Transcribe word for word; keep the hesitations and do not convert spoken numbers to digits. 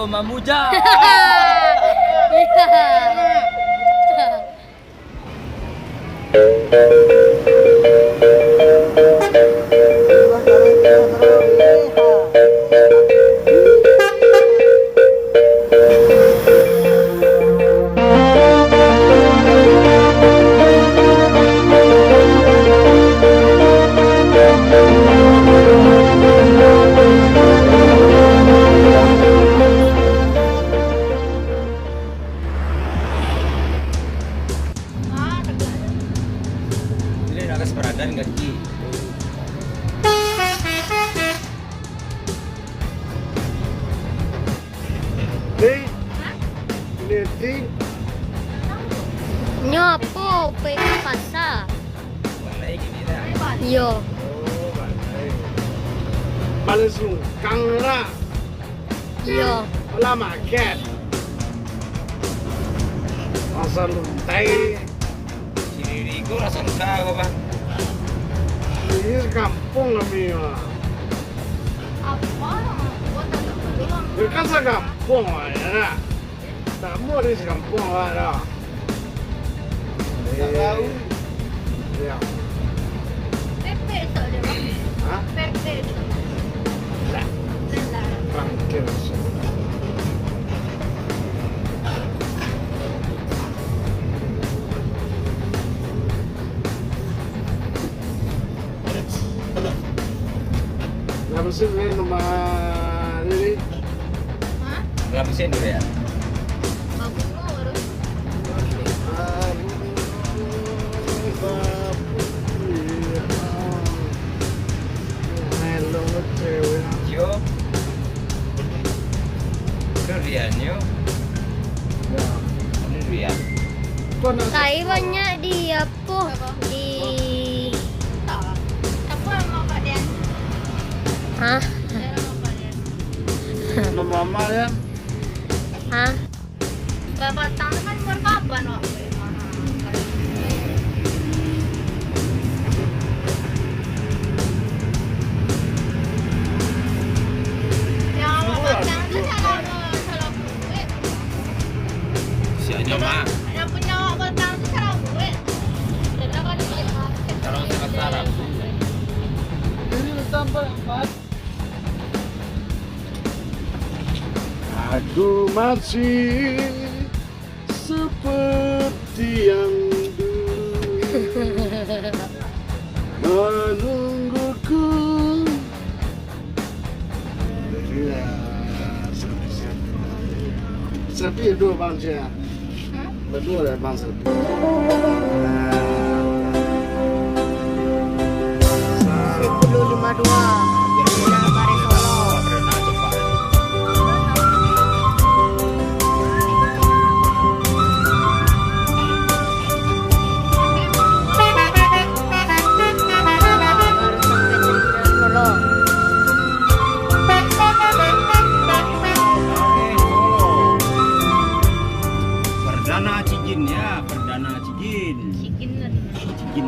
Mamuja. Ini nak kasi paradan kaki. Ding. Ini Ding. Nyo apo, pai ka pasa? Iyo. Balai sungkang lah. Iyo. Alah, maket. Rasa luntai. Siriri ko rasa luntai ko, Bang. Ini sekampung kami, Bang. Apa? Buat tak tahu. Ini kan sekampung, Bang, ya, nak? Tak mau di sekampung, Bang, dah. Tak tahu. Iyo. Pepek tu aja, Bang. Hah? Pepek tu. Lah. Lah. Parkir. Lah, mesin ni rumah ni. Hah? Lah, mesin dulu ya. Bagus kok, baru. Hello, cewek. Yo. Itu Rian, yo. Ya. Ini Rian. Kau nak Kai banyak di apo? Apa? Di Apa nama Pak Dian? Hah? Nama Pak Dian? Nama Mama, ya? Hah? Bapak tangan kan berkapan, Wak? Ya, Wak, batang tu salah, salah buat. Siapnyo, Mak? Yang punya Wak batang tu salah buat. Kalau salah, salah. Ini sampai empat. Aku masih seperti yang dulu menungguku. Ya, siap-siap. Sepi dulu, Bang, ya. Hah? Betul ya, Bang, sepi. Sepuluh lima dua. Nah, Bare Solo. Baru sampai Cendina Solo. Perdana Cigin, ya, perdana Cigin. Cigin lah. Cigin.